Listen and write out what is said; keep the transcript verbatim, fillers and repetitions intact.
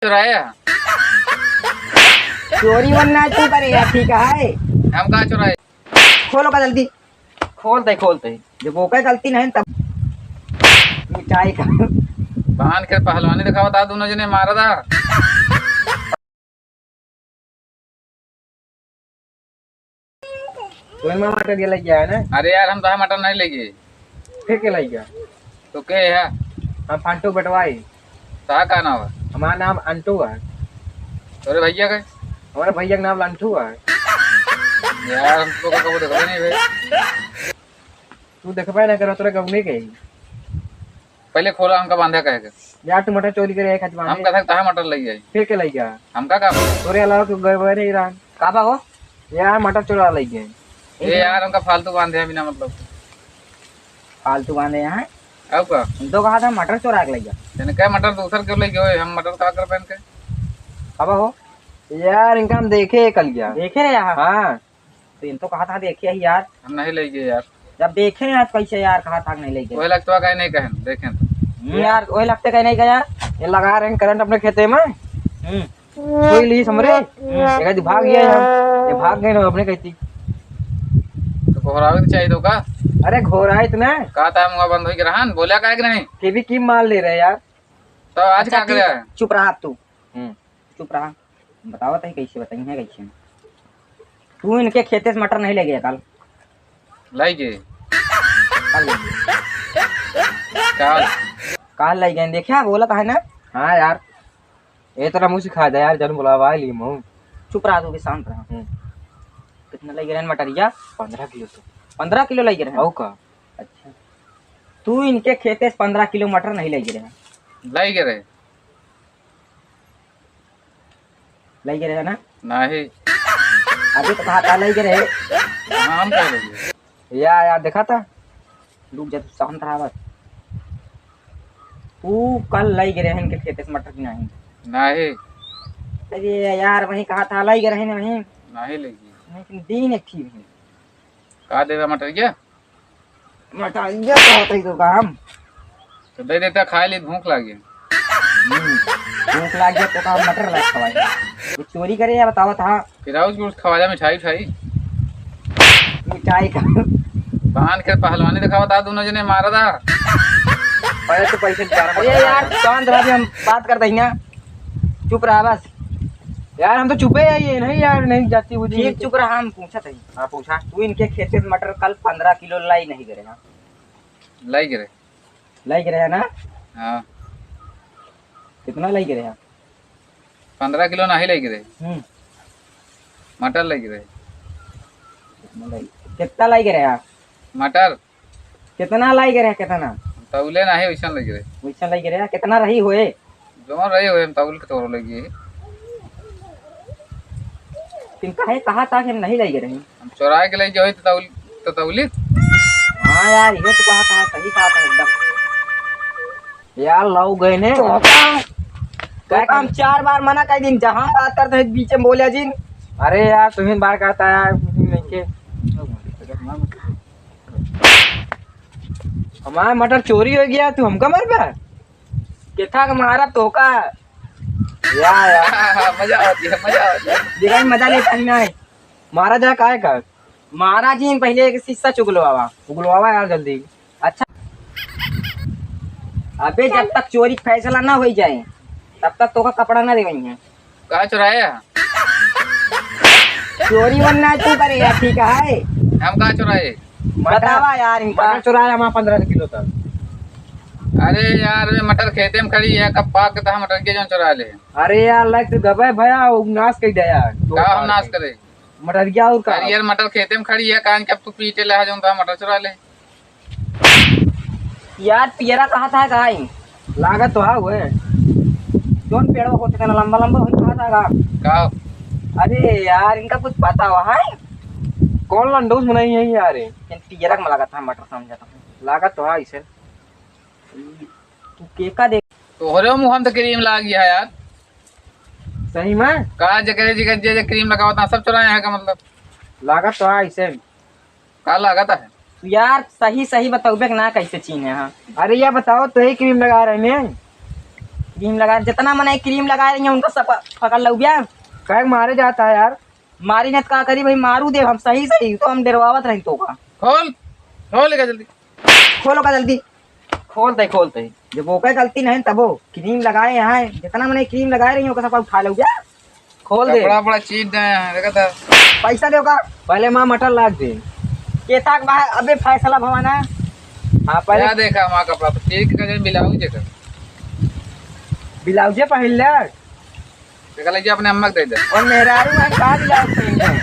चुराया? चोरी वरना तू करे यार, ठीक है? हम कहाँ चुराए? खोलो का जल्दी। खोल दे, खोल दे। जब ओकर गलती नहीं तब मिठाई का। बांध के पहलवानी दिखावत आ, दोनों जने मारा था। तू एमा मटर के लइ गया है ना? अरे यार, हम तो मटर नहीं लइ गए। फिर के लइ गया? तो के है? हम फांटू बटवाई। ता का नाम है? हमारा नाम अंटू है। तोरे भैया के? हमारे भैया के नाम लंटू है। यार, हम तो कबो देखबे नहीं भाई। तू देखबे ना करो, तोरे गौने के ही। पहले खोला, हमका बांधे कहे के। यार, तू मटर चोरी करे खातिर हम बांधे। कहे तहा मटर लइ जाई। फिर के लइ गया? हमका का? तोरे अलावा क्यों गए, गए नहीं रहा? का बा हो? यार, मटर चोरा लइ गए। ए यार, हमका फालतू बांधे हैं बिना मतलब। फालतू बांधे हैं? अब का? हम तो कहा था मटर चोरा के लइ गया। इनका मटर दूसर क्यों लइ गए? हम मटर का कर पहन के? का बा हो? यार, इनका हम देखे कल गया। देखे रहे यहाँ? हाँ। तो इन तो कहा था देखे ही यार। हम नहीं लइ गए यार। जब देखे हैं आप कैसे यार, कहा था नहीं लइ गए। वही लगता कहीं नहीं कहें, देखें तो। हम्म, यार, वही लगते कहीं नहीं गया यार। ये लगा रहे हैं करंट अपने खेते में। हम्म। कोई ली समरे, हम्म। एक आदमी भाग गया यार। ये भाग गए ना अपने कहती। तो घोरावे के चाहिए तो का? अरे घोराए तो ना। कहा था मुँह बंद होई के रहन, बोला काहे के नहीं? के भी की माल ले रहे यार। तो आज अच्छा, का ठीक, करे? चुप रहा आप तू। हम्म। चुप रहा। बतावत है कैसे, बताई है कैसे। तू इनके खेते से मटर नहीं लइ गया कल? लइ गए। कल लइ गए। कल। कल लइ गए, देखा बोला था ना। हाँ यार, ये तरह मुँह सिखा दे यार, जन बुलावा ली मुँह। चुप रहा तू भी, शांत रहा। हम्म। कितना लइ गए मटरिया? पन्द्रह किलो तो। पन्द्रह किलो लइ गए? और का? अच्छा, तू इनके खेते से पन्द्रह किलो मटर नहीं लइ गए? लइ गए। लइ गए रहे ना? नहीं। अभी तो कहा था लइ गए रहे। हाँ, हम कह लइ गए। या, या, देखा था? रुक जा, तू शांत रहा बस। तू कल लइ गए रहे इनके खेते से मटर की नहीं? नहीं। अरे यार, वही कहा था लइ गए रहे ना वहीं। नहीं लइ गए। लेकिन दिन एक ठीक है। का देवे मटर के? मटर ये तो होता ही तो काम। तो दे देता, खाए ली, भूख लागी। हम्म, भूख लाग गया तो काम मटर लाग खवाए। ये चोरी करे या बतावत हाँ। फिर आओ कुछ खवाजा, मिठाई उठाई। मिठाई का। बांध के पहलवानी दिखावत आ, दोनों जने मारा था। पहले तो पैसे निकाला। अरे यार, शांत रह, अभी हम बात करते ही ना। चुप रहा बस। यार, हम तो चुपे ही है, ये नहीं यार, नहीं जाती बुझी। ठीक, चुप रहा, हम पूछत ही। हाँ, पूछा। तू इनके खेते से मटर कल पन्द्रह किलो लाई नहीं करे, हाँ? लाई करे। लाई करे है ना? हाँ। कितना लाई करे है? पन्द्रह किलो नहीं लाई करे। हम्म। मटर लाई करे। कितना लाई, कितना लाई करे है? मटर। कितना लाई करे है, कितना? तौले नहीं, वैसन लाई करे। वैसन लाई करे है, कितना रही होए? जौन रही होए, हम तौल के तोड़ लेगी। तुम काहे कहा था कि हम नहीं लाई करे? हम चोराए के लाई जो है, तो तौल, तो तौली। हाँ यार, ये तो कहा था, सही कहा था एकदम। यार, लाओ गए ने। तो का? तो का हम चार बार मना कर दिन, जहाँ बात करते हैं, बीच में बोले जिन। अरे यार, तुम्हें बार करता है यार, नहीं के। हमारा मटर चोरी हो गया, तू हमका मारबा? केथा के मारा तोका। या, या। मजा आवत है, मजा आवत है। देखा, मजा लेता ही ना है। मारा जा, काहे का? मारा जी, पहले एक शीशा चुगलवावा। चुगलवावा यार, जल्दी। अच्छा। अबे, जब तक चोरी के फैसला ना होई जाए, तब तक तोका कपड़ा ना देवई है। का चुराया? चोरी वरना तू करे यार, ठीक है? हम का चुराए? मटर, बतावा यार इनका। मटर चुराया हमारा पन्द्रह किलो तक। अरे यार, वे मटर खेते में खड़ी है, कब पाक के तहा मटर के जौन चुरा ले। अरे यार, लाइक तो गबे भया, वो नाश कर दिया यार। का हम नाश करे? मटरिया और का? अरे यार, मटर खेते में खड़ी है, कान के अब तू पीटे ले, जौन तहा मटर चुरा ले। यार, पियरा कहा था का आई? लागत तो हा हुए। जौन पेड़वा होते थे ना, लंबा लंबा, वही कहा था का? का? अरे यार, इनका कुछ पता हुआ है? कौन लंडोस बनाई है यार? इन पियरा में लागत था मटर, समझा था। लागत तो हा इसे। तू केका देख। तोहरे मुँह में तो क्रीम लाग गया है यार। सही में? का जगह जगह जे, जे क्रीम लगावत ना, सब चुराए हैं का मतलब? लागत तो हा इसे। का लागत है? यार, सही सही बतौबे के ना, कैसे चीन्हे हाँ? अरे, या बताओ, तो ही क्रीम लगा रहे हैं। क्रीम लगा, जितना मने क्रीम लगाए रही है, उनका सब पकड़ लउब्या। काहे मारे जाता है यार? मारी न त का करी भाई, मारू दे हम सही सही, तो हम डरवावत रही तो का। खोल, खोल का जल्दी। खोलो का जल्दी। खोलते, खोलते। जब ओकर गलती नहीं तबो क्रीम लगाए हैं, जितना मने क्रीम लगाए रही है, ओकर सब उठा लउब्या। खोल दे। कपड़ा, बड़ा चीज दे हैं, देखा था। पैसा दे ओका। पहले माँ मटन लाग दे। केथा के बाहर अबे फैसला भवन है। हाँ, पहले क्या देखा माँ कपड़ा, तो ठीक का जन बिलाऊ जेकर। ब्लाउजे पहिन ले। देखा लगे अपने अम्मा के दे दे। और मेहरारू है का ब्लाउज पहिन ले?